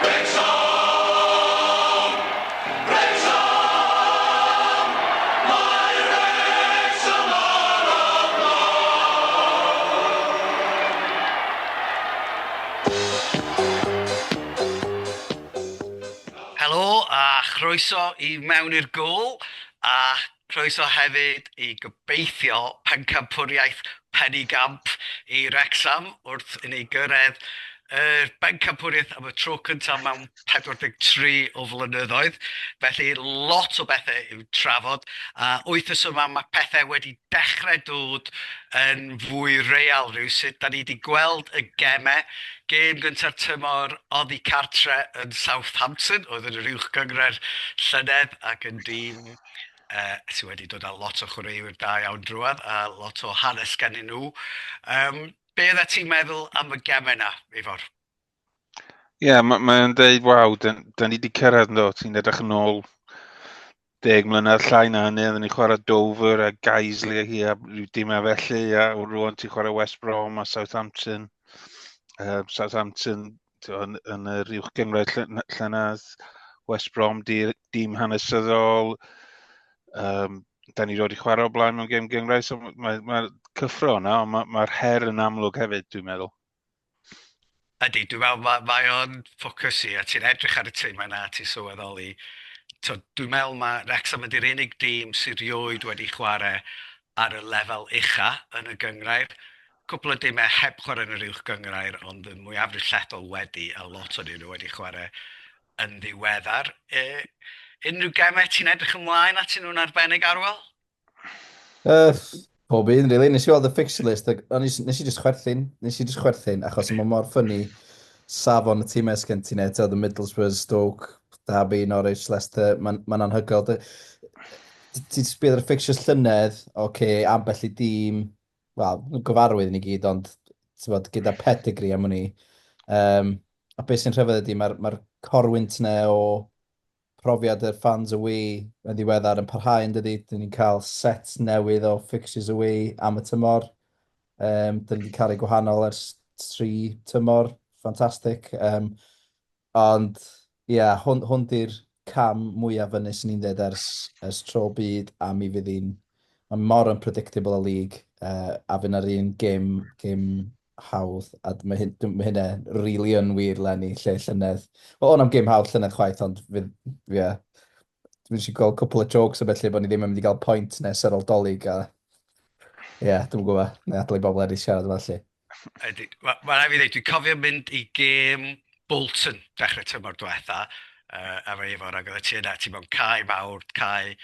Wrecsam! Wrecsam! Mae Wrecsam ar y blaen! Helo a chroeso i Mewn i'r Gôl a Croeso hefyd i gobeithio pencampwriaeth penigamp i Wrecsam wrth i ni gyrraedd yr bencampwriaeth am y tro cyntaf mewn 43 o flynyddoedd. Felly lot o bethau i'w trafod, a wythnos yma mae pethau wedi dechrau dod yn fwy real rywsut. Da ni wedi gweld y gemau, gêm gynta'r tymor oddi cartre yn Southampton, oedd yn yr uwch gynghrair llynedd ac yn dîm sydd wedi dod â lot o chwaraewyr da iawn drwodd a lot o hanes gennyn nhw. Be oeddet ti'n meddwl am y gemau 'na, Ifor? Ie, yeah, mae'n mae deud, waw, da, da ni wedi cyrraedd ynddo, ti'n edrych yn ôl 10 mlynedd llai na hynny, oedden ni'n chwarae Dover a Guiseley a hi a rhyw dimau felly, a rwan ti'n chwarae West Brom a Southampton. Southampton yn, yn yr uwch gynghrair llynedd, West Brom, dîm hanesyddol. Da ni 'rioed 'di chwarae o blaen mewn gêm gynghrair, so mae, mae cyffro yna, ond mae'r mae her yn amlwg hefyd, dwi'n meddwl. Ydy, dwi'n meddwl mae, mae o'n ffocysu a ti'n edrych ar y tîm yna a ti'n sylweddoli, so, dwi'n meddwl mae Wrexham ydy'r unig dîm sydd rioed wedi chwarae ar y lefel ucha yn y gynghrair. Cwpl o dimau heb chwarae yn yr uwch gynghrair, ond y mwyafrif llethol wedi, a lot ohonyn nhw wedi chwarae yn ddiweddar. Unrhyw gemau ti'n edrych ymlaen atyn nhw'n arbennig, Arwel? Pob un, really. Nes i weld y fixture list, ac o'n i, nes i just chwerthin. Nes i just chwerthin, achos mae mor funny safon y tîmau sgen ti ne, ti'n Middlesbrough, Stoke, Derby, Norwich, Leicester, mae'n ma anhygoel. Ti'n sbio ar y fixtures llynedd, oce, okay, ambell i dîm, wel, gyfarwydd ni gyd, ond bod, gyda pedigree am hwnni. A beth sy'n rhyfedd ydy, mae'r mae corwynt 'na o profiad y fans away yn ddiweddar yn parhau yn dydy. Dyn ni'n cael set newydd o fixtures away am y tymor. Dyn ni wedi cael ei gwahanol ers 3 tymor. Ffantastig. Ond, ie, yeah, hwn, hwn di'r cam mwyaf fyny sy'n ni'n dweud ers tro byd a mi fydd hi'n... Mae mor unpredictable y league a fydd na'r un gêm hawdd a mae, hyn, mae hynna really yn wir 'leni lle llynedd. Wel, o'n am gêm hawdd llynedd chwaith, ond fydd, ie. Yeah. Dwi'n eisiau gweld cwpl o jokes o felly bod ni ddim yn mynd i gael point nes ar ôl Dolig a ie, yeah, dwi'n gwybod. Neu adael i bobl eraill siarad felly. Ydy. Mae ma rhaid fi ddweud, dwi'n cofio mynd i gêm Bolton dechrau tymor diwetha, efo Ifor, ac oedd ti yna, ti mewn cae mawr, cae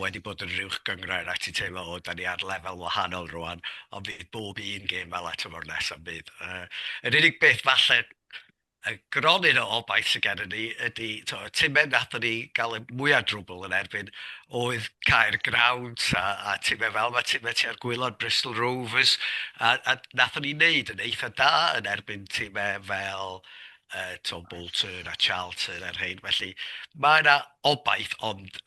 wedi bod yn uwch gynghrair, ac ti'n teimlo, o, da ni ar lefel wahanol rwan, ond fydd bob un gêm fel 'na tymor nesaf bydd. Yr unig beth falle y gronyn o obaith sydd gennym ni ydy, to, y timau wnaethon ni gael y mwyaf drwbl yn erbyn oedd Caergrawnt a timau fel mae timau tua'r gwaelod, Bristol Rovers, a wnaethon ni wneud yn eitha da yn erbyn timau fel to, Bolton a Charlton a'r rhain. Felly mae yna obaith, ond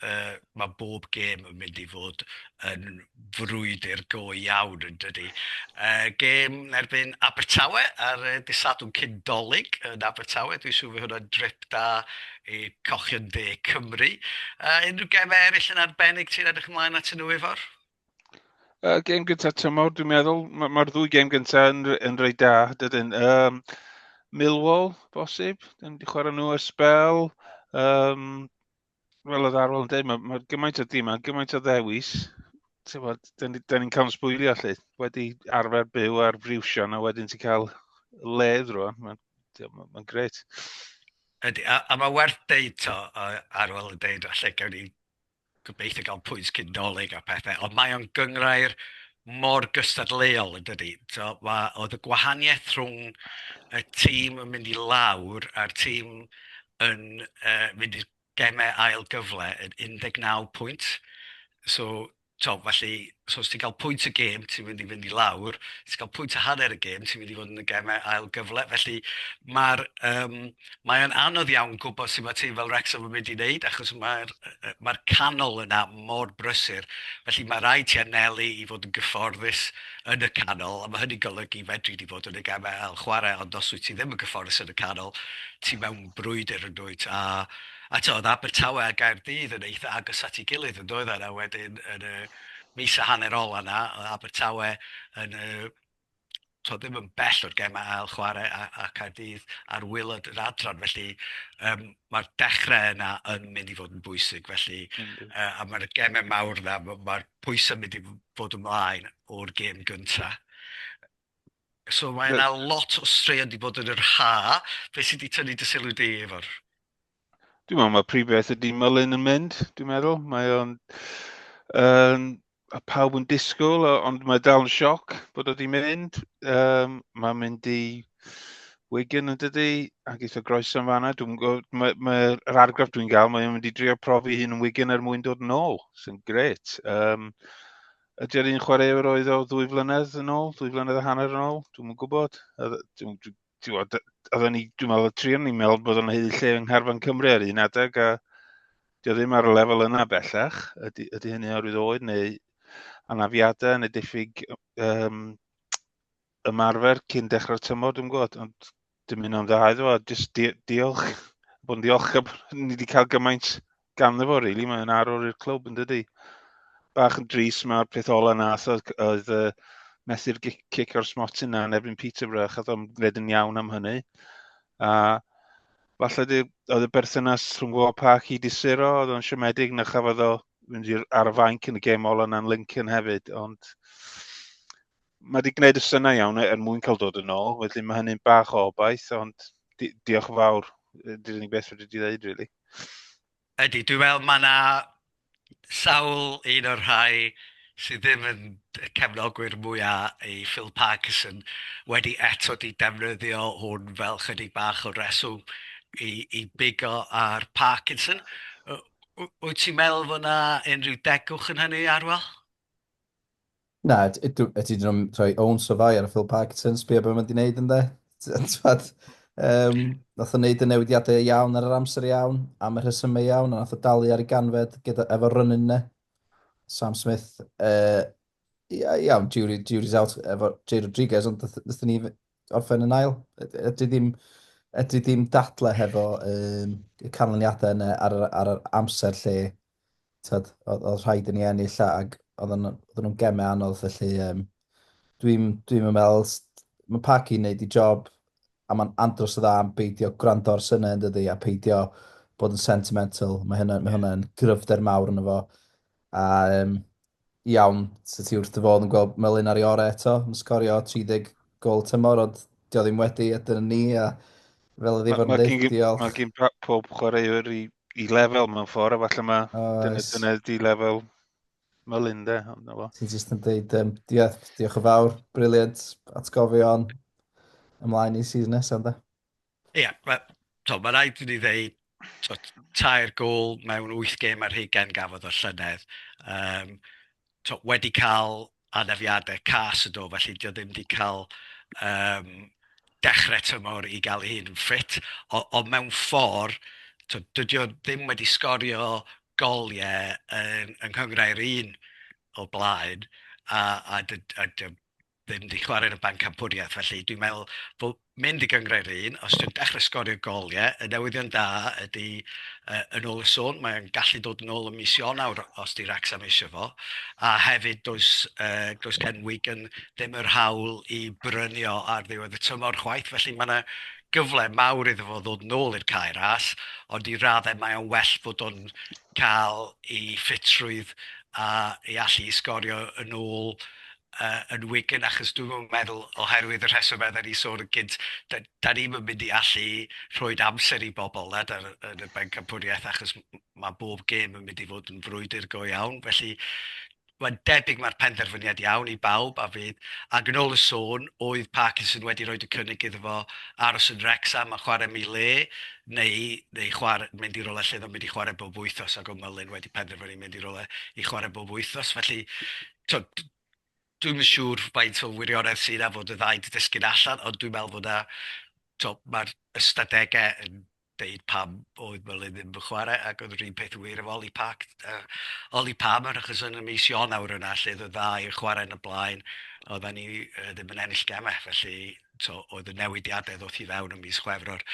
mae bob gêm yn mynd i fod yn frwydr go iawn yn dydy. Gêm yn erbyn Abertawe ar y dydd Sadwrn cyn Dolig yn Abertawe. Dwi'n siŵr fydd hwnna'n drip da i Cochion De Cymru. Unrhyw gemau eraill yn arbennig ti'n edrych ymlaen atyn nhw, Ifor? Gêm gyntaf tymor, dwi'n meddwl. Mae'r ma ddwy gêm gyntaf yn reit da, dydyn. Millwall, bosib. Dyn ni wedi chwarae nhw ers sbel. Fel oedd Arwel yn dweud, mae, ma gymaint o dîm, mae gymaint o ddewis. Ti'n dyn ni'n cael sbwylio lle. Wedi arfer byw ar friwsion a wedyn ti'n cael ledd rwan. Mae'n ma, ma grêt. Ydy, a mae werth deud to, Arwel yn deud, falle gawn ni gobeithio gael pwynt cyn Dolig a pethau, ond mae o'n gynghrair mor gystadleuol yn dydy. So, ma, oedd y gwahaniaeth rhwng y tîm yn mynd i lawr a'r tîm yn mynd i'r gemau ail gyfle yn 19 pwynt. So, To, felly, so os ti'n cael pwynt y gêm, ti'n mynd i fynd i lawr. Os ti'n cael pwynt a hanner y gêm, ti'n mynd i fod yn y gemau ail gyfle. Felly, mae'r, um, mae o'n anodd iawn gwybod sut mae tîm fel Wrexham yn mynd i wneud, achos mae'r mae canol yna mor brysur. Felly mae rhaid ti anelu i fod yn gyfforddus yn y canol, a mae hynny'n golygu fedri di fod yn y gemau ail chwarae, ond os wyt ti ddim yn gyfforddus yn y canol, ti mewn brwydr yn dwyt. A A tibod, oedd Abertawe a Gaerdydd yn eitha agos at ei gilydd yn doedden, a wedyn yn y mis a hanner ola 'na, oedd Abertawe yn y, tibod, ddim yn bell o'r gemau ail chwarae a, a Caerdydd ar waelod yr adran, felly mae'r dechrau yna yn mynd i fod yn bwysig, felly, a mae'r gemau mawr yna, mae'r pwysau yn mynd i fod ymlaen o'r gêm gyntaf. So mae yna lot o straeon 'di bod yn yr ha. Be sydd wedi tynnu dy sylw di, Ifor? Dwi'n meddwl mae prif beth ydy Mullin yn mynd, dwi'n meddwl. Mae o'n... Um, a pawb yn disgwyl, ond mae dal yn sioc bod o wedi mynd. Mae'n mynd i Wigan yn dydy, ac eitha groeso yn fanna. Dwi'n gwybod, mae'r mae, mae argraff dwi'n gael, mae'n mynd i drio profi hun yn Wigan er mwyn dod yn ôl, sy'n gret. Ydy'r un chwaraewr oedd o ddwy flynedd yn ôl, 2 flynedd a hanner yn ôl? Dwi'm yn gwybod. Oedden ni, dwi'n meddwl, y tri o'n ni'n meddwl bod o'n haeddu lle yng Ngharfan Cymru ar un adeg, a dio ddim ar y lefel yna bellach. Ydy hynny oherwydd oed neu anafiadau neu diffyg ymarfer cyn dechrau'r tymor, dwi'n gwybod, ond dymuno'n dda iddo fo, jyst di diolch, bod yn diolchgar bod ni wedi cael gymaint ganddo fo, really. Mae'n arwr i'r clwb, yn dydy. Bach yn drist, mae'r peth ola nath oedd methu'r cic o'r smotyn na yn erbyn Peterborough, achos o'n gwneud yn iawn am hynny. A falle di, oedd y berthynas rhwng fo a Parky di suro, oedd o'n siomedig na chafodd o fynd i'r ar y fainc yn y gêm ola na'n Lincoln hefyd, ond mae wedi gwneud y synnau iawn er mwyn cael dod yn ôl, felly mae hynny'n bach o obaith, ond di diolch yn fawr, dy'r unig beth fedri di ddeud, really. Ydy, dwi'n meddwl mae yna sawl un o'r rhai sydd ddim yn cefnogwyr mwyaf i Phil Parkinson wedi eto di defnyddio hwn fel chydig bach o reswm i bigo ar Parkinson. Wyt ti'n meddwl fod yna unrhyw degwch yn hynny, Arwel? Na, ydy dyn nhw'n rhoi owns o fai ar Phil Parkinson, sbio beth mae'n di wneud ynddo. T'mod, nath o wneud y newidiadau iawn ar yr amser iawn, am y rhesymau iawn, a nath o dalu ar ei ganfed gyda, efo run-in ne. Sam Smith, ia, iawn, jury's out efo Jay Rodriguez, ond nathon ni orffen yn ail. Ydy ddim dadle hefo y canlyniadau yna ar yr amser lle tyd, oedd rhaid i ni ennill ac oedden nhw'n gemau anodd, felly dwi'n dwi meddwl, mae Parky'n neud i job a mae'n andros o dda am beidio gwrando ar synnau yn dydi a peidio bod yn sentimental. Mae hynna'n gryfder mawr yno fo. A iawn, so ti wrth dy fodd yn gweld Mullin ar ei orau eto, yn sgorio 30 gol tymor, ond dio ddim wedi, a dyna ni, a fel oedd Ifor yn dweud, diolch. Mae gen pob chwaraewr i lefel mewn ffordd, a falle mae dyna di lefel Mullin, de. Ti'n jyst yn dweud, diolch, diolch yn fawr, brilliant, atgofion, ymlaen i season nesaf, de. Ie, yeah, ma, mae rhaid i ni ddeud, to, 3 gôl mewn 8 gêm gafodd o llynedd. To, wedi cael anafiadau cas yn do, felly dio ddim wedi cael dechrau tymor i gael ei hun yn ffit. Ond mewn ffordd, to, dydy o ddim wedi sgorio goliau yng Nghynghrair Un o blaen, a ddim wedi chwarae yn y Bencampwriaeth, felly dwi'n meddwl bod mynd i Gynghrair Un, os dwi'n dechrau sgorio goliau, y newyddion da ydy, yn ôl y sôn, mae'n gallu dod yn ôl ym mis Ionawr os di Wrexham eisiau fo, a hefyd does gen Wigan ddim yr hawl i brynu o ar ddiwedd y tymor chwaith, felly mae yna gyfle mawr iddo fo ddod nôl i'r Cae Ras, ond i raddau mae o'n well fod o'n cael ei ffitrwydd a ei allu i sgorio yn ôl yn Wigan, achos dwi'n meddwl oherwydd y rheswm oedden ni sôn yn gynt, da ni'm yn mynd i allu rhoi amser i bobl na, yn y Bencampwriaeth, achos mae bob gêm yn mynd i fod yn frwydr go iawn. Felly Mae'n debyg mae'r penderfyniad iawn i bawb a fydd, ac yn ôl y sôn, oedd Parkinson wedi rhoi y cynnig iddo fo aros yn Wrecsam a chwarae am ei le, neu, neu chwarae, mynd i rywle lle oedd o'n mynd i chwarae bob wythnos, ac oedd Mullin wedi penderfynu mynd i rywle i chwarae bob wythnos. Felly, tibod, dwi'm yn siŵr faint o wirionedd sydd 'na fod y ddau 'di disgyn allan, ond dwi'n meddwl fod 'na, tibod, mae'r ystadegau yn deud pam oedd Mullin ddim yn chwarae, ac oedd yr un peth yn wir efo Ollie Park, Ollie Palmer, achos yn y mis Ionawr yna, lle oedd y ddau yn chwarae yn y blaen, oedden ni ddim yn ennill gemau, felly to, oedd y newidiadau ddoth i fewn ym mis Chwefror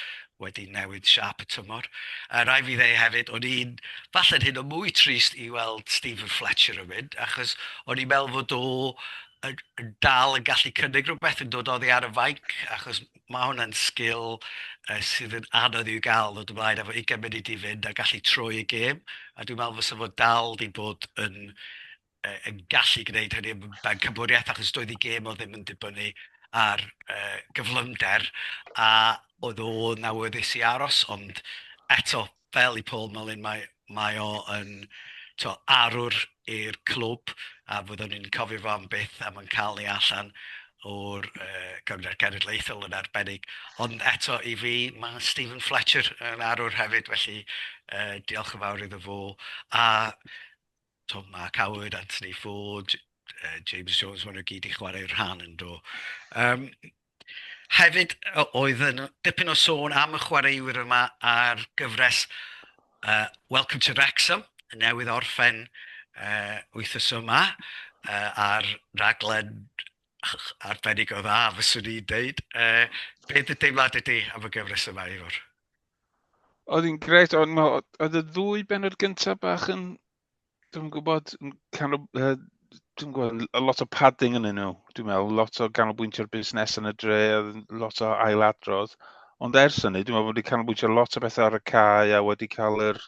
wedi newid siâp y tymor. A rai fi ddeud hefyd, o'n i'n falle'n hyn o mwy trist i weld Stephen Fletcher yn mynd, achos o'n i'n meddwl fod o yn, yn dal yn gallu cynnig rhywbeth yn dod oddi ar y fainc, achos mae hwnna'n sgil sydd yn anodd i'w gael, ddod ymlaen efo 20 munud i fynd a gallu troi y gêm, a dwi'n meddwl fysa fo dal 'di bod yn, yn gallu gwneud hynny yn bencampwriaeth, achos doedd ei gêm o ddim yn dibynnu ar gyflymder, a oedd o'n awyddus i aros, ond eto, fel i Paul Mullin, mae, mae o yn tibod, arwr i'r clwb, a fyddwn ni'n cofio fo am byth am yn cael ni allan o'r Gynghrair Genedlaethol yn arbennig. Ond eto i fi, mae Stephen Fletcher yn arwr hefyd, felly diolch yn fawr iddo fo. A tibod, Mark Howard, Anthony Ford, James Jones, maen nhw gyd i chwarae rhan yn do. Hefyd, oedd yn dipyn o sôn am y chwaraewyr yma ar gyfres Welcome to Wrexham, newydd orffen wythnos yma, ar raglen arbennig o dda, fyswn i'n deud. Be dy deimlad ydy am y gyfres yma, Ifor? Oedd hi'n grêt, ond oedd y ddwy bennod gyntaf bach yn Dwi'm yn gwybod, yn canol, dwi'm yn gwybod, a lot o padding yn nhw, dwi'n meddwl, lot o ganolbwyntio'r busnes yn y dre, oedd lot o ailadrodd. Ond ers hynny, dwi'n meddwl bod wedi canolbwyntio lot o bethau ar y cae a wedi cael yr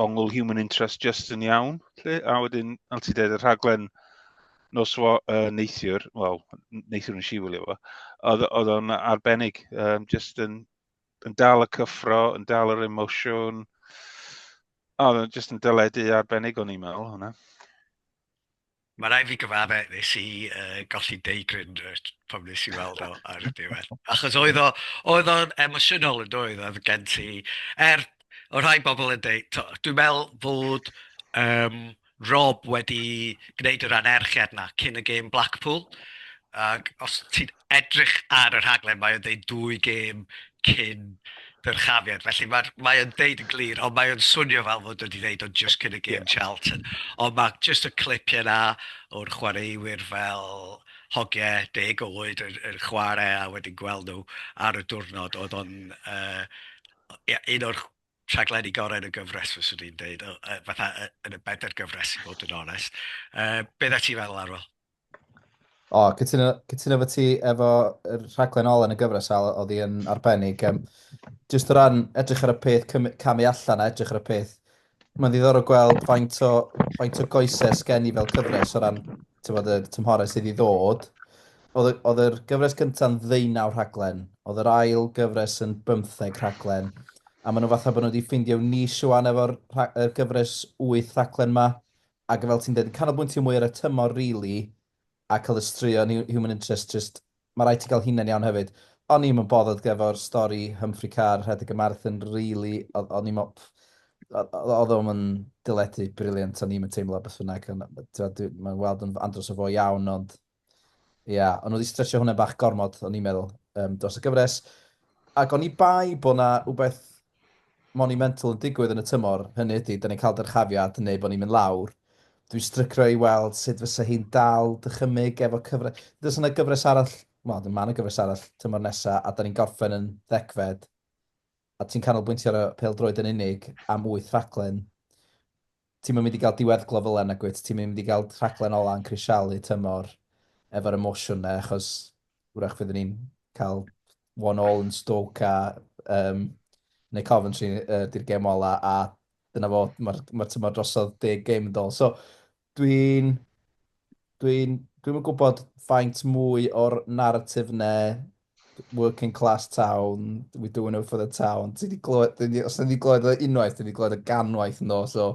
ongl human interest just yn iawn. Lle? A wedyn, fel ti'n dweud, y rhaglen nos neithiwr, wel, neithiwr yn i wylio fo, oedd, oedd o'n arbennig, just yn, yn dal y cyffro, yn dal yr emosiwn. Oedd o'n just yn dyledu arbennig o'n i'n meddwl, hwnna. Mae rhaid fi gyfadde, nes i golli deigryn pan nes i weld o ar y diwedd. Achos oedd o, oedd o'n emosiynol yn doedd, oedd gen ti, er, o rhai bobl yn deud, dwi'n meddwl fod um, Rob wedi gwneud yr anerchiad 'na cyn y gêm Blackpool, ac os ti'n edrych ar y rhaglen mae o'n deud dwy gêm cyn dyrchafiad, felly mae'r, mae o'n deud yn glir, ond mae o'n swnio fel fod wedi ddeud o jyst cyn y gêm Charlton, ond mae jyst y clipiau 'na o'r chwaraewyr fel hogiau 10 oed yn, yn chwarae a wedyn gweld nhw ar y diwrnod, oedd o'n uh, yeah, un o'r rhaglenni gorau yn y gyfres, fyswn i'n deud, fatha yn y bedair gyfres i fod yn onest. Be dda ti feddwl, Arwel? O, cytuno, cytuno fo ti efo yr rhaglen ola yn y gyfres, Al, oedd hi yn arbennig. Jyst o ran edrych ar y peth camu allan a edrych ar y peth, mae'n ddiddorol gweld faint o, faint o goesau sgen i fel cyfres o ran tywod, y tymhorau sydd i ddod. Oedd, oedd yr gyfres gyntaf'n ddeunaw rhaglen, oedd yr ail gyfres yn bymtheg rhaglen, a maen nhw fatha bod nhw wedi ffeindio niche wan efo'r y gyfres wyth rhaglen ma, ac fel ti'n dweud, yn canolbwyntio mwy ar y tymor, really, a cael y straeon human interest, just, mae rhaid ti gael hunain iawn hefyd. O'n i'm yn bothered efo'r stori Humphrey Carr rhedeg y marathon, really, o'n i'm oedd o'n yn dyledu brilliant, o'n i'm yn teimlo beth bynnag, mae'n weld yn andros o fo iawn, ond ia, yeah, ond nhw wedi stretcho hwnna bach gormod, o'n i'n meddwl, dros y gyfres. Ac o'n i bai bod na rhywbeth monumental yn digwydd yn y tymor, hynny ydy, da ni'n cael dyrchafiad neu bod ni'n mynd lawr. Dwi'n stryglo i weld sut fysa hi'n dal dychymyg efo cyfres. Does yna gyfres arall, wel, mae yna gyfres arall tymor nesaf, a da ni'n gorffen yn ddegfed, a ti'n canolbwyntio ar y pêl-droed yn unig am wyth rhaglen. Ti'm yn mynd i gael diweddglo fel 'na nagwyt, ti'm yn mynd i gael rhaglen ola yn crisialu tymor efo'r emosiwn 'na, achos wrach fyddwn ni'n cael one all yn Stoke a um, neu Coventry di'r gêm ola, a dyna fo, mae'r ma tymor drosodd 10 gêm yn dol. So dwi'n dwi'n dwi'n gwybod faint mwy o'r narratif ne working class town, we doing it for the town. Ti 'di glywed, os ti 'di glywed o unwaith, ti 'di glywed o ganwaith yn do, so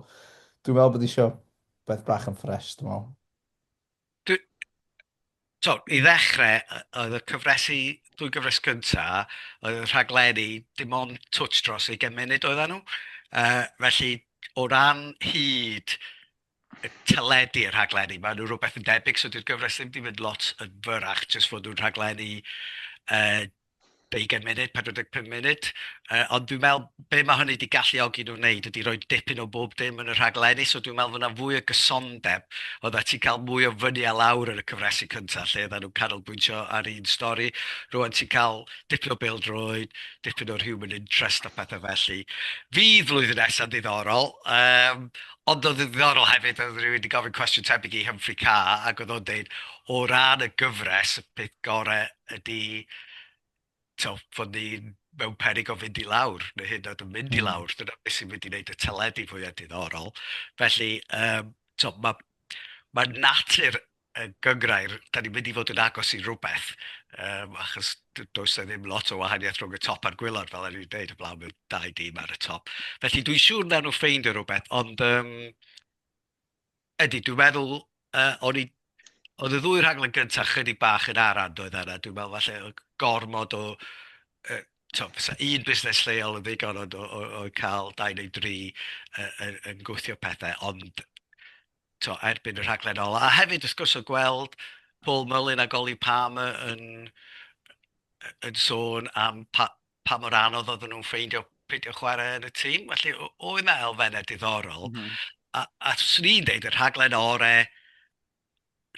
dwi'n meddwl bod eisiau. beth bach yn ffres, dwi'n meddwl. Dwi, so, i ddechrau, oedd y cyfresi, dwy gyfres gynta, oedd y rhaglenni dim ond twtsh dros 20 munud oedden nhw. Felly, o ran hyd y teledu y rhaglenni, maen nhw rhywbeth yn debyg, so dyw'r gyfres ddim wedi mynd lot yn fyrrach, jyst fod nhw'n rhaglenni 20 munud, 45 munud. Ond dwi'n meddwl be mae hynny wedi galluogi nhw wneud ydy rhoi dipyn o bob dim yn y rhaglenni, so dwi'n meddwl fod yna fwy o gysondeb, oeddet ti'n cael mwy o fyny a lawr yn y cyfresi cyntaf, lle oedden nhw'n canolbwyntio ar un stori. Rwan ti'n cael dipyn o bêl-droed, dipyn o'r human interest a pethau felly. Fydd flwyddyn nesaf yn ddiddorol, um, ond oedd yn ddiddorol hefyd, oedd rhywun wedi gofyn cwestiwn tebyg i Humphrey Carr, ac oedd o'n deud, o ran y gyfres, y peth gorau ydy tibod, fod ni mewn peryg o fynd i lawr, neu hyd yn oed yn mynd i lawr. Dyna beth sy'n mynd i wneud y teledu fwyaf diddorol. Felly, um, tibod, mae, mae natur y gynghrair, da ni'n mynd i fod yn agos i rhywbeth, um, achos does na ddim lot o wahaniaeth rhwng y top a'r gwylod, fel o'n i'n dweud, y blaen mewn dau dîm ar y top. Felly dwi'n siŵr na nhw ffeindio rhywbeth, ond um, Ydy, dwi'n meddwl, yy, o'n i... Oedd y ddwy rhaglen gyntaf chydig bach yn araf, doedd yna. Dwi'n meddwl falle oedd gormod o... yy, tibod, fysa un busnes lleol yn ddigon ond o, o, o cael dau neu dri yy, yy, yn gwthio pethau, ond tibod, erbyn y rhaglen ola. A hefyd, wrth gwrs, o gweld Paul Mullin ac Ollie Palmer yn, yn sôn am pa, pa mor anodd oedden nhw'n ffeindio peidio chwarae yn y tîm. Felly oedd 'na elfennau diddorol. A, a 'swn i'n deud y rhaglen orau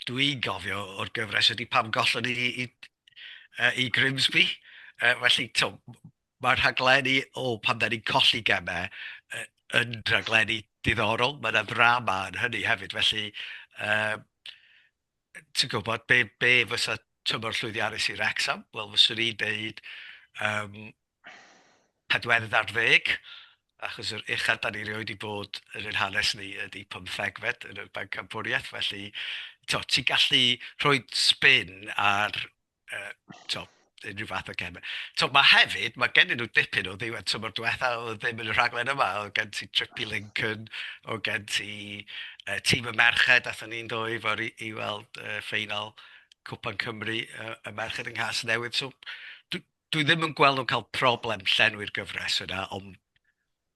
dwi'n gofio o'r gyfres ydy pam gollon ni i, i, i Grimsby. Felly, to, mae'r rhaglenni o pan da ni'n colli gemau yn rhaglenni diddorol. Mae yna ddrama yn hynny hefyd. Felly, ti'n gwybod, be, be fysa tymor llwyddiannus i Wrecsam? Wel, fyswn i'n deud um, pedwerydd ar ddeg, achos yr uchaf da ni rioed i bod yn ein hanes ni ydy pymthegfed yn y bencampwriaeth, felly to, ti'n gallu rhoi spin ar to, unrhyw fath o gemau. To, mae hefyd, mae gennyn nhw dipyn o ddiwedd tymor diwetha oedd ddim yn y rhaglen yma. Oedd gen ti trip i Lincoln, oedd gen ti tîm y merched, aethon ni'n dwy fo'r i, i weld ffeinal Cwpan Cymru y merched yng Nghasnewydd. So, dwi, dwi ddim yn gweld nhw'n cael problem llenwi'r gyfres yna, ond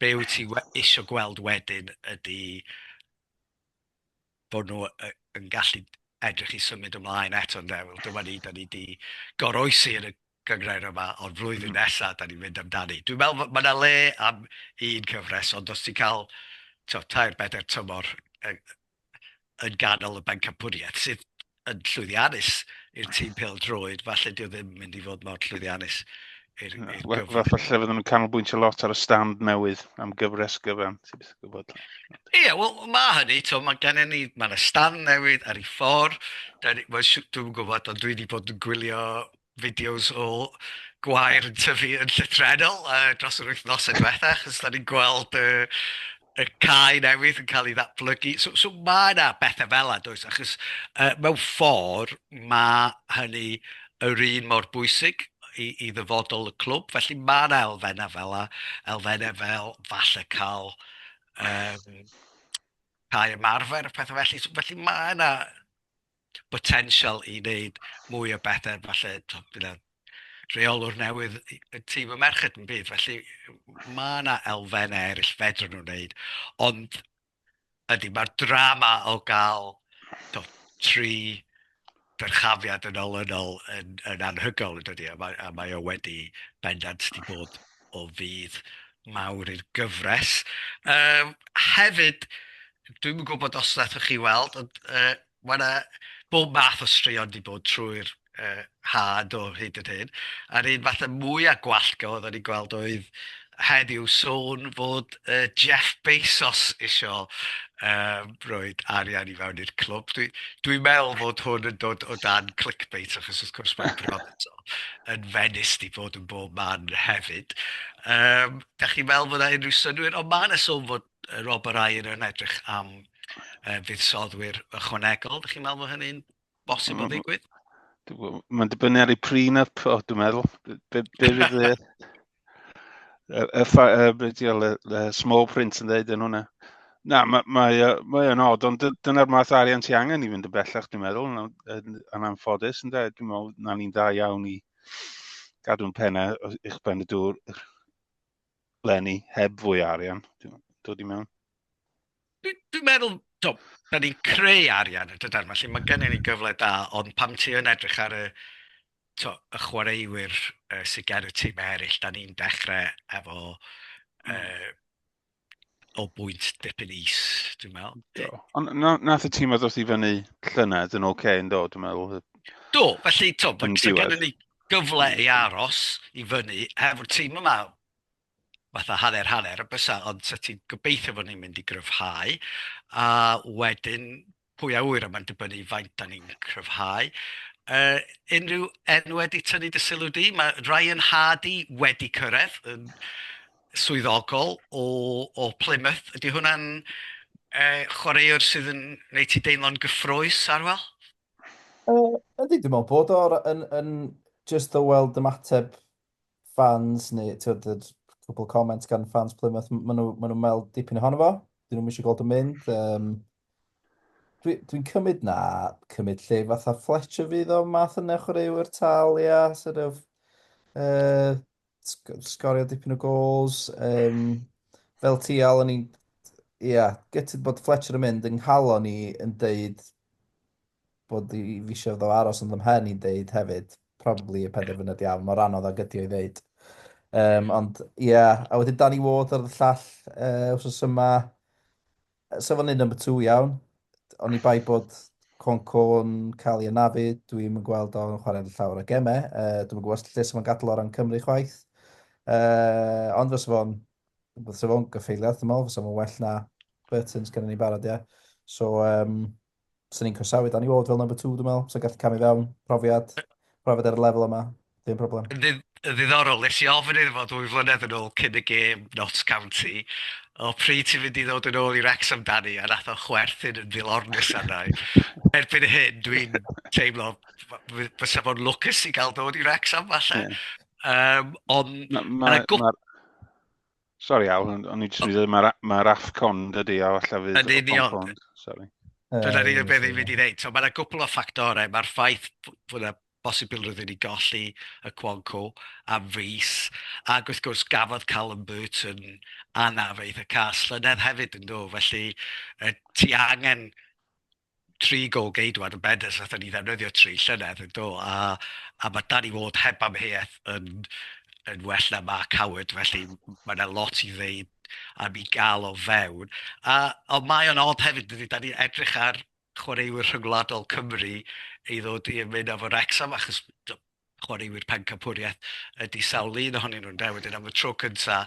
be wyt ti isio gweld wedyn ydy bod nhw yn gallu edrych i symud ymlaen eto ynde, wel dyma ni, da ni 'di goroesi yn y gynghrair yma, ond flwyddyn nesa da ni'n mynd amdani. Dwi'n meddwl mae yna le am un cyfres, ond os ti'n cael tibod, tair, bedair tymor yn ganol y bencampwriaeth, sydd yn llwyddiannus i'r tîm pêl-droed, falle dio ddim mynd i fod mor llwyddiannus i'r gyfres. Falle fydden nhw'n canolbwyntio lot ar y stand newydd am gyfres gyfan, ti'n byth yn gwybod. Ie, yeah, wel, mae hynny, to, mae gennym ni, mae yna stand newydd ar ei ffordd, dwi'n gwybod, ond dwi wedi bod yn gwylio fideos o gwair yn tyfu yn llythrennol dros yr wythnosau diwetha, achos da ni'n gweld y, y cae newydd yn cael ei ddatblygu. So, so mae yna bethau fel yna, does? Achos mewn ffordd mae hynny yr un mor bwysig i, i ddyfodol y clwb. Felly mae yna elfennau fel yna, elfennau fel falle cael um, cae ymarfer a pethau felly. So, felly mae yna potensial i wneud mwy o bethau, falle bydd yna rheolwr newydd y tîm y merched yn bydd, felly mae yna elfennau eraill fedrwn nhw wneud, ond ydy, mae'r drama o gael to, tri dyrchafiad yn olynol yn, yn anhygoel yn dydy, a mae, a mae o wedi bendant wedi bod o fudd mawr i'r gyfres. Um, hefyd, dwi'm yn gwybod os wnaethoch chi weld, ond uh, mae yna bob math o straeon wedi bod trwy'r uh, had o hyd yn hyn. A'r un falle mwyaf gwallgo oedden ni'n gweld oedd heddiw sôn fod uh, Jeff Bezos isio um, roed arian i fewn i'r clwb. Dwi'n dwi meddwl fod hwn yn dod o dan clickbait, achos wrth gwrs mae'n bron yn Venice di bod yn bob man hefyd. Um, da chi'n meddwl fod yna unrhyw synnwyr? Ond mae yna sôn fod Rob a Ryan yn edrych am fuddsoddwyr ychwanegol. Dych chi'n meddwl bod hynny'n bosib o ddigwydd? Mae'n dibynnu ar ei prenup, o, dwi'n meddwl. Be, be fydd y, y, y, y, y, y small print yn dweud yn hwnna? Na, mae, mae, mae yn odd, ond dyna'r math arian ti angen i fynd yn bellach, dwi'n meddwl, yn, yn, yn anffodus, ynde? Dwi'n meddwl na ni'n dda iawn i gadw'n pennau uwch ben y dŵr leni, heb fwy o arian, dod i mewn. Dwi'n dwi meddwl, to, da ni'n creu arian yn dydan, felly mae gennym ni gyfle da, ond pam ti yn edrych ar y, to, y chwaraewyr uh, sydd gen y tîm eraill, da ni'n dechrau efo uh, o bwynt dipyn is, dwi'n meddwl. Do. Ond na, nath y tîm a ddoth i fyny llynedd yn oce okay, yn do, dwi'n meddwl. Do, felly, to, mae gennym ni gyfle i aros i fyny hefo'r tîm yma fatha hanner hanner y bysa, ond sa ti'n gobeithio fod ni'n mynd i gryfhau, a wedyn pwy a ŵyr, a mae'n dibynnu faint da ni'n cryfhau. Uh, unrhyw enw wedi tynnu dy sylw di? Mae Ryan Hardy wedi cyrraedd yn swyddogol o, o Plymouth. Ydy hwnna'n uh, chwaraewr sydd yn gwneud ti deimlo'n gyffrous, Arwel? Ydy, dwi'n meddwl bod o'r yn, yn just o weld ymateb fans neu tywed, yr cwpl comments gan fans Plymouth, maen nhw, maen nhw'n meddwl dipyn ohono fo. Dyn nhw'n eisiau gweld o'n mynd. Um, Dwi'n dwi cymryd na, cymryd lle fatha Fletcher fydd o math yna chwaraewyr tal, ia, sort of, uh, sgorio dipyn o goals. Um, fel ti, Al, o'n i'n, ia, gytid bod Fletcher yn mynd yng nghalon i yn deud bod i fi eisiau fo aros ond ymhen i'n deud hefyd, probably y penderfyniad iawn, mor anodd ag ydi o'i ddeud. Um, ond ie, yeah, a wedyn Danny Ward ar y llall uh, wrth yma, so fo'n un number two iawn, ond i bai bod Conco yn cael ei anafu, dwi'n yn gweld o'n chwarae llawer o gemau. Uh, dwi'n gwybod lle sy'n gadael o ran Cymru chwaith. Uh, ond fysa fo'n fysa fo'n gyffeiliad, dwi'n meddwl, fysa fo'n well na Burton sgan ni barod, ie. So, um, Swn i'n croesawu Danny Ward fel number 2, dwi'n meddwl. So gallu camu fewn, profiad, profiad ar y lefel yma, ddim problem. Yn ddiddorol, nes i ofyn iddo fo ddwy flynedd yn ôl cyn y gêm Notts County, o pryd ti'n mynd i ddod yn ôl i Wrexham, Danny, a nath o chwerthin yn ddilornus arna i. Erbyn hyn, dwi'n teimlo fysa fo'n lwcus i gael dod i Wrexham, falle. Yeah. Um, ond ma, ma, ma, Sorry Al, o'n i jyst yn dweud, mae'r ma AFCON dydy, a falle fydd... Yn union. Sorry. Dyna'r unig beth i'n mynd i ddeud. So mae yna gwpl o ffactorau. Mae'r ffaith fod yna bosibilrwydd i ni golli y Cwonco am fus, ac wrth gwrs gafodd Callum Burton anaf eitha cas llynedd hefyd yn do, felly ti angen tri gôl geidwad yn bendant, nathon ni ddefnyddio tri llynedd yn do, a, a mae Danny Ward heb amheuaeth yn, yn well na Mark Howard, felly mae yna lot i ddeud am i gael o fewn. A, ond mae o'n od hefyd, dydy, da ni'n edrych ar chwaraewyr rhyngwladol Cymru i ddod i ymuno efo Wrexham, achos chwaraewyr pencampwriaeth ydy sawl un ohonyn nhw'n de. Wedyn am y tro cynta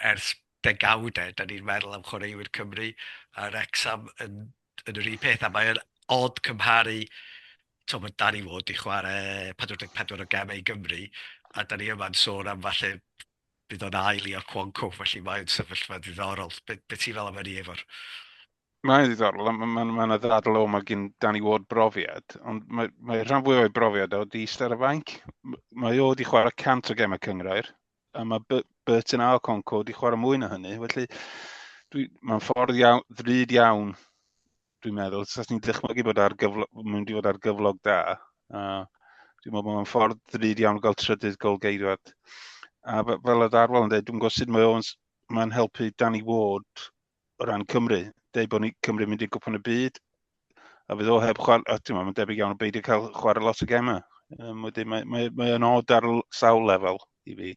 ers degawdau, da ni'n meddwl am chwaraewyr Cymru a Wrexham yn, yn yr un peth. A mae'n od cymharu, to, mae Danny Ward i chwarae 44 o gemau i Gymru, a da ni yma'n sôn am falle bydd o'n ail i Okonkwo, felly mae'n sefyllfa ddiddorol. Be, be ti'n fel am hynny, Ifor? Mae'n ddiddorol, mae ma, ma yna ddadl o mae gen Danny Ward brofiad, ond mae, mae rhan fwyaf o'i brofiad o di eistedd ar y fainc. Mae o di chwarae 100 o gemau cyngrair, a mae Burton a Okonkwo di chwarae mwy na hynny, felly mae'n ffordd iawn, ddrud iawn, dwi'n meddwl. Sa ni'n dychmygu bod ar gyflog, mynd i fod ar gyflog da, a dwi'n meddwl bod mae'n ffordd ddrud iawn gael trydydd gol geidwad. A fel oedd Arwel yn dweud, dwi'n gwybod sut mae o'n mae'n helpu Danny Ward o ran Cymru. Deud bod ni Cymru mynd i gwpan y byd, a fydd o heb chwarae, a ti'n mae'n debyg iawn o beidio cael chwarae lot o gemau. Um, wedyn mae, mae, mae yn od ar sawl lefel i fi.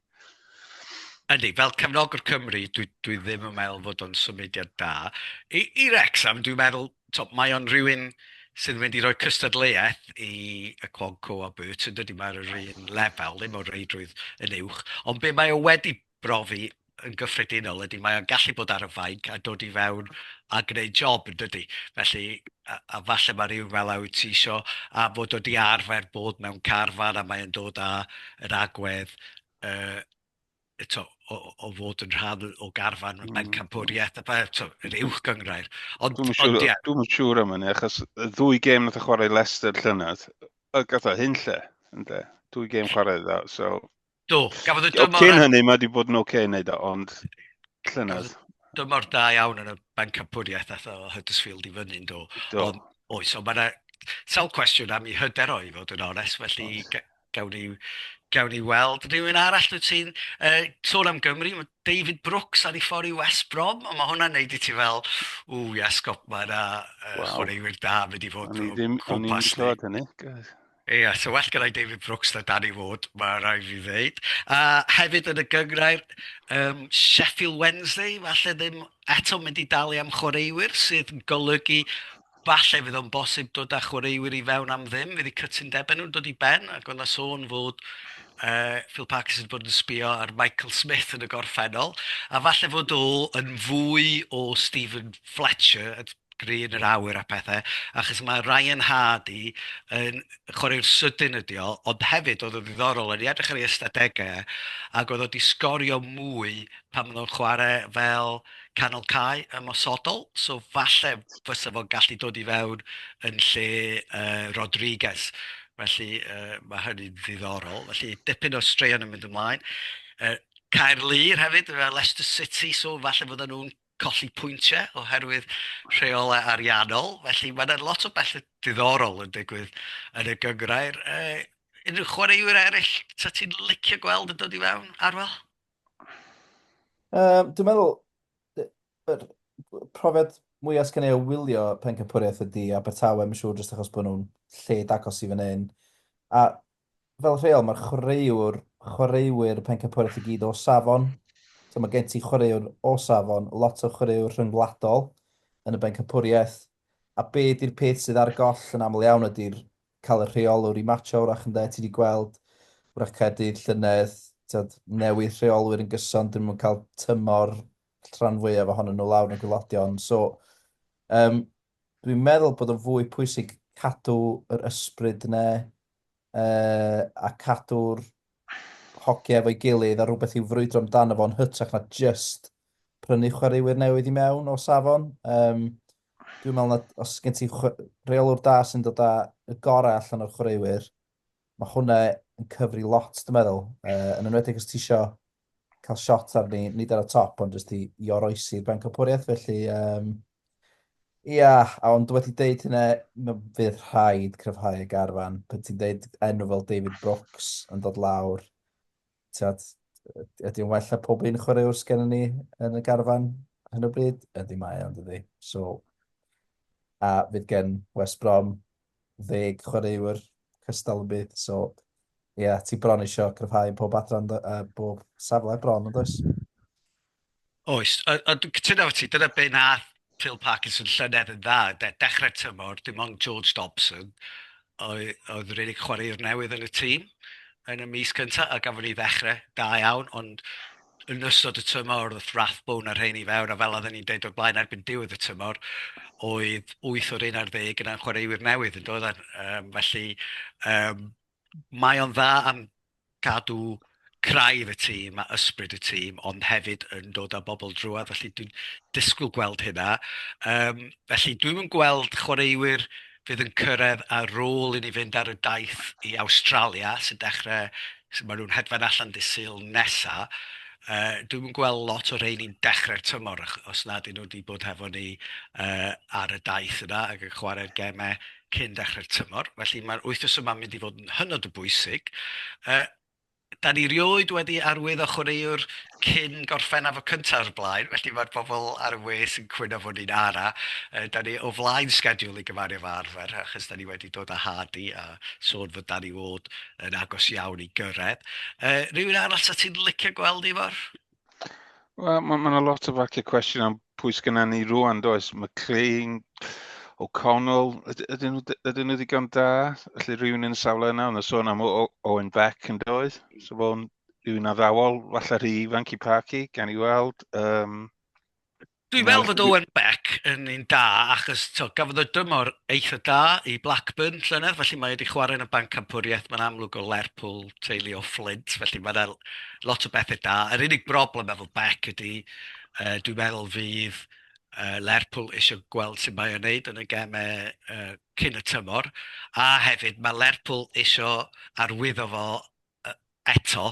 Ydy, fel cefnogwr Cymru, dwi, dwi ddim yn meddwl fod o'n symudiad da. I, i Wrexham, dwi'n meddwl, to, mae o'n rhywun sydd yn mynd i roi cystadleuaeth i y Cwonco a Burton, dydy, mae'r un lefel, ddim o reidrwydd yn uwch. Ond be mae o wedi brofi yn gyffredinol ydy mae o'n gallu bod ar y fainc a dod i fewn a gwneud job yn dydy. Felly, a, a falle mae rhywun fel wyt ti isio, a fod o di arfer bod mewn carfan a mae o'n dod â yr agwedd uh, eto, o, o fod yn rhan o garfan bencampwriaeth a beth, yr uwch gynghrair. Ond, Dwi'm yn siŵr, yeah. Dwi'm siŵr am hynny, achos y ddwy gêm nath o chwarae Leicester llynedd, y gath o hyn lle, ynde? Dwy gêm chwarae iddo, so Do, gafodd y dymor... Cyn hynny, mae wedi bod yn oce okay wneud o, ond llynedd. dymor da iawn yn y bencampwriaeth, ath o Huddersfield i fyny, yn do? Do. Ond, oes, ond mae yna sawl cwestiwn am ei hyder o, i fod yn onest, felly gawn ni, gawn ni weld. Rhywun arall wyt ti'n uh, sôn am Gymru, mae David Brooks ar ei ffordd i West Brom, ond mae hwnna'n neud i ti fel, ww, iesgob, mae yna uh, wow. chwaraewyr da mynd i fod o ddim, gwmpas O'n i ddim clywed hynny. Ia, so well gennai David Brooks na Danny Ward, mae rhaid fi ddeud. A hefyd yn y gynghrair, um, Sheffield Wednesday, falle ddim eto mynd i dalu am chwaraewyr, sydd yn golygu falle fydd o'n bosib dod â chwaraewyr i fewn am ddim, fydd eu cytundebau nhw'n dod i ben, ac oedd 'na sôn fod uh, Phil Parkinson wedi bod yn sbio ar Michael Smith yn y gorffennol, a falle fod o yn fwy o Stephen Fletcher, gry yn yr awyr a pethau, achos mae Ryan Hardy yn chwaraewr sydyn ydi o, ond hefyd oedd o'n ddiddorol, o'n i edrych ar ei ystadegau, ac oedd o wedi sgorio mwy pan oedd o'n chwarae fel canol cae ymosodol, so falle fysa fo'n gallu dod i fewn yn lle uh, Rodriguez. Felly uh, mae hynny'n ddiddorol. Felly dipyn o straeon yn mynd ymlaen. Uh, Caerlŷr hefyd, Leicester City, so falle fydden nhw'n colli pwyntiau oherwydd rheolau ariannol. Felly mae yna lot o bethau diddorol yn digwydd yn y gynghrair. Uh, unrhyw chwaraewyr eraill ta ti'n licio gweld yn dod i fewn, Arwel? Um, dwi'n meddwl, yr profiad mwyaf sgen i o wylio pencampwriaeth ydy Abertawe, mae'n siŵr, jyst achos bod nhw'n lle dagos i fan hyn. A fel rheol, mae'r chwaraewr, chwaraewyr pencampwriaeth i gyd o safon. So mae gen ti chwaraewr o safon, lot o chwaraewr rhyngwladol yn y bencampwriaeth. A be di'r peth sydd ar goll yn aml iawn ydy'r cael y rheolwr i matcho wrach ynde, ti wedi gweld wrach Caerdydd llynedd, tyd, newid rheolwyr yn gyson, dyn nhw'n cael tymor rhan fwyaf ohonyn nhw lawr yn y gwylodion. So, um, dwi'n meddwl bod o'n fwy pwysig cadw yr ysbryd yna uh, a cadw'r hogiau efo'i gilydd a rhywbeth i'w frwydro amdano fo'n hytrach na just prynu chwaraewyr newydd i mewn o safon. Um, dwi'n meddwl na os gen ti reolwr da sy'n dod â y gorau allan o'r chwaraewyr, mae hwnna yn cyfri lot, dwi'n meddwl. Uh, yn enwedig os ti isio cael shot arni, nid ar y top, ond jyst i, i oroesi'r bencampwriaeth. Felly, um, ia, a ond wedi deud hynna, fydd rhaid cryfhau y garfan. Pan ti'n deud enw fel David Brooks yn dod lawr, tiad, ydy o'n well na pob un chwaraewr sgennym ni yn y garfan hyn o bryd? Ydy mae o'n dydy. So, a fydd gen West Brom ddeg chwaraewyr cystal yn byd. So, ie, yeah, ti bron eisiau cryfhau pob adran, uh, bob safle bron, yn does? Oes, a, a dwi'n cytuno efo ti, dyna be nath Phil Parkinson llynedd yn dda, de, dechrau tymor, dim ond George Dobson oedd, oedd yr unig chwaraewr newydd yn y tîm yn y mis cyntaf, a gafon ni ddechrau da iawn, ond yn ystod y tymor ddoth Rathbone a rhein i fewn, a fel oedden ni'n deud o'r blaen erbyn diwedd y tymor, oedd 8 o'r 11 yna'n chwaraewyr newydd yn doedden. Um, felly um, mae o'n dda am gadw craidd y tîm a ysbryd y tîm, ond hefyd yn dod â bobl drwodd, felly dwi'n disgwyl gweld hynna. Um, felly dwi'm yn gweld chwaraewyr fydd yn cyrraedd ar ôl i ni fynd ar y daith i Awstralia, sy'n dechrau, sy'n maen nhw'n hedfan allan dydd Sul nesa. Uh, dwi'm yn gweld lot o rheini'n dechrau'r tymor, os nad ydyn nhw wedi bod hefo ni uh, ar y daith yna ac yn chwarae'r gemau cyn dechrau'r tymor. Felly mae'r wythnos yma'n mynd i fod yn hynod o bwysig. Uh, Da ni rioed wedi arwyddo chwaraewr cyn Gorffennaf y cyntaf o'r blaen, felly mae'r bobl ar y we sy'n cwyno fod ni'n ara. Da ni o flaen schedule i gymharu efo arfer, achos da ni wedi dod â Hardy a sôn fod Danny Ward yn agos iawn i gyrraedd. Rhywun arall sa ti'n licio gweld, Ifor? Wel, mae ma 'na lot o faciau cwestiwn am pwy sgynna ni rwan, does? McLean, O'Connell, ydyn nhw, ydyn nhw ddigon da? Felly rhywun yn y safle yna, ond sôn am Owen Beck yn doedd? So fo'n rhywun addawol, falle rhy ifanc i Parky, gan i weld. Um, Dwi'n meddwl fod Owen Beck yn un da, achos to, gafodd o dymor eitha da i Blackburn llynedd, felly mae wedi chwarae yn y Bancampwriaeth, mae'n amlwg o Lerpwl, teulu o Flint, felly mae yna lot o bethau da. Yr unig broblem efo Beck ydy, uh, dwi'n meddwl fydd uh, Lerpwl eisiau gweld sut mae o'n neud yn y gemau uh, cyn y tymor, a hefyd mae Lerpwl eisiau arwyddo fo eto.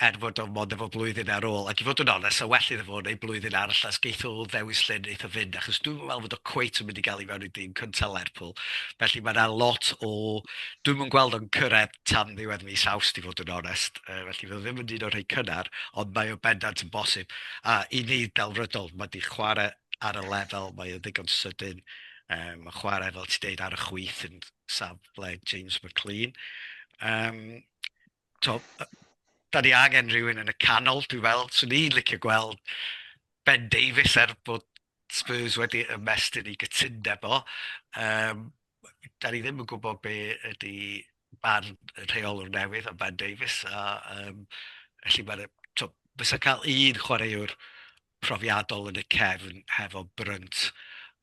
er fod o mond efo blwyddyn ar ôl, ac i fod yn onest, sa well iddo fo wneud blwyddyn arall as geith o ddewis lle wneith o fynd, achos dwi'm yn meddwl fod o cweit yn mynd i gael i fewn i dîm cynta Lerpwl. Felly mae yna lot o... Dwi'm yn gweld o'n cyrraedd tan ddiwedd mis Awst i fod yn onest, felly fydd o ddim yn un o'r rhai cynnar, ond mae o bendant yn bosib. A i ni, delfrydol, mae 'di chwarae ar y lefel, mae o ddigon sydyn, mae'n chwarae, fel ti'n deud, ar y chwith yn safle James McLean. Um, to, da ni angen rhywun yn y canol, dwi'n meddwl. Swn i'n licio gweld Ben Davies er bod Spurs wedi ymestyn i gytundeb o. Um, da ni ddim yn gwybod be ydy barn y rheolwr newydd am Ben Davies. A, um, felly mae'n... Fysa cael un chwaraewr profiadol yn y cefn hefo Brunt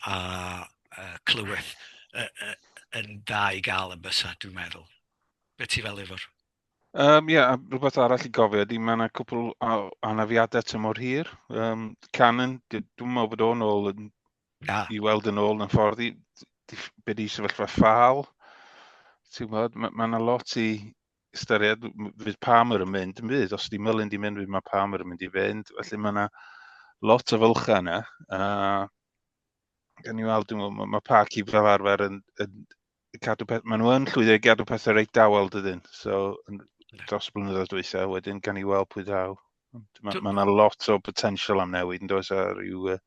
a uh, Clyweth uh, uh, yn dda i gael yn bysa, dwi'n meddwl. Be ti fel Ifor? Ie, yeah, a rhywbeth arall i gofio ydy mae yna cwpl o anafiadau tymor hir. Cannon, dwi'n meddwl bod o'n ôl yn, Na. i weld yn ôl yn ffordd i, be di sefyllfa ffal. Ti'n gwybod, mae yna lot i ystyried, fydd Palmer yn mynd, yn fydd, os ydy Mullin di mynd, fydd mae Palmer yn mynd i fynd, felly mae yna lot o fylchau yna. Gan i weld, dwi'n meddwl, mae ma Parky fel arfer yn, yn cadw peth, maen nhw yn llwyddo i gadw pethau reit dawel dydyn, so yn, dros y blynyddoedd dwytha, wedyn gan i weld pwy ddaw. Mae ma yna lot o potential am newid yn does ar ryw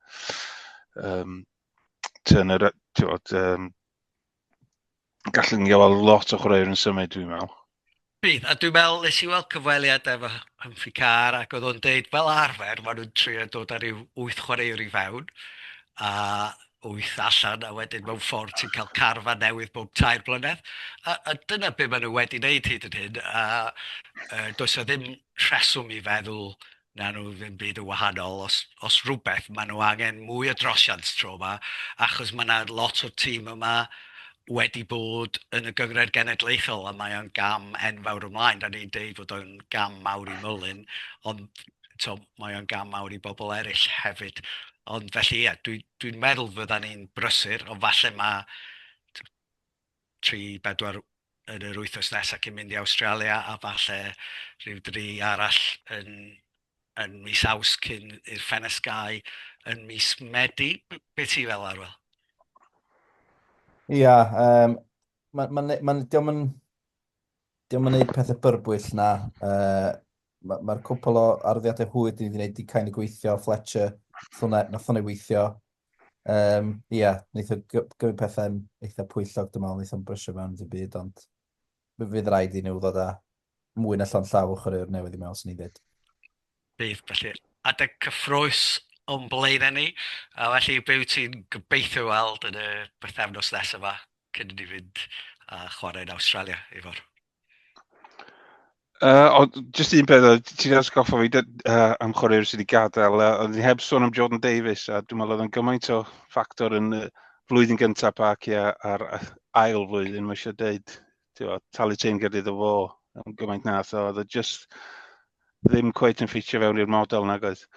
turner, ti'n gwbod, gallwn ni weld lot o chwaraewyr yn symud, dwi'n meddwl. Bydd, a dwi'n meddwl, nes i weld cyfweliad efo Humphrey Carr ac oedd o'n deud fel arfer maen nhw'n trio dod â rhyw wyth chwaraewr i fewn a wyth allan a wedyn mewn ffordd ti'n cael carfan newydd bob 3 blynedd. A, a dyna be maen nhw wedi wneud hyd yn hyn a does 'na ddim rheswm i feddwl na nhw ddim byd yn wahanol. Os, os rhywbeth, maen nhw angen mwy o drosiant tro yma, achos mae yna lot o'r tîm yma wedi bod yn y gynghrair genedlaethol a mae o'n gam enfawr ymlaen. Da ni'n deud fod o'n gam mawr i Mullin, ond to, mae o'n gam mawr i bobl eraill hefyd. Ond felly ie, dwi'n dwi meddwl fydda ni'n brysur, ond falle mae 3, 4 yn yr wythnos nesaf cyn mynd i Awstralia a falle rhyw dri arall yn, yn mis Awst cyn i'r ffenest gau yn mis Medi. Be ti fel Arwel? Ia, um, mae'n ma, ma, ma, diolch yn diolch yn gwneud pethau byrbwyll na. Mae'r ma cwpl o ardddiadau hwyr dyn ni wedi gwneud di kind of gweithio, Fletcher, nath hwnna weithio. Ia, wneith o gymryd pethau'n eitha pwyllog, dwi'n meddwl, wneith o'n brysio mewn i'r byd, ond fydd rhaid i nhw ddod â mwy na llond llaw o chwaraewr newydd i mewn, sy'n ni'n dweud. Bydd, felly, adeg cyffrous o'n blaenau ni, a felly be wyt ti'n gobeithio weld yn y bythefnos nesaf yma cyn i ni fynd a chwarae yn Awstralia, Ifor? O, just un peth, ti'n atgoffa fi am chwaraewyr sydd wedi gadael, oedd ni heb sôn am Jordan Davies, a dwi'n meddwl oedd o'n gymaint o ffactor yn flwyddyn gyntaf Parky a'r ail flwyddyn, mae eisiau deud, ti'n talu teyrnged iddo fo am gymaint nath o, oedd o just ddim cweit yn ffitio fewn i'r model nag oedd.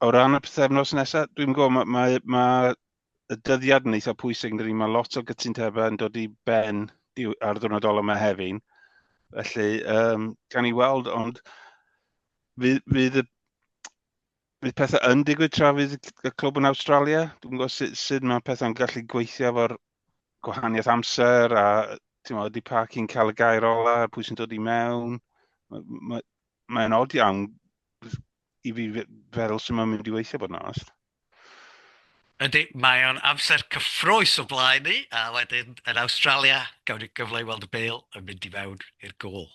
O ran y pythefnos nesaf, dwi'n gwybod, mae ma, ma y dyddiad yn eitha pwysig yn dydi, mae lot o gytundebau yn dod i ben ar ddiwrnod ola Mehefin. Felly, gan i weld, ond fydd, fydd, y, fydd pethau yn digwydd tra fydd y clwb yn Awstralia. Dwi'n gwybod sut, sut mae pethau'n gallu gweithio efo'r gwahaniaeth amser a ti'n meddwl, ydy Parky'n cael y gair ola, pwy sy'n dod i mewn. Mae'n ma, mae od iawn i fi feddwl sut mae'n mynd i weithio bod yn onest. Ydy, mae o'n amser cyffrous o blaen ni, a wedyn yn Awstralia, gawn ni gyfle i weld y bêl yn mynd i fewn i'r gôl.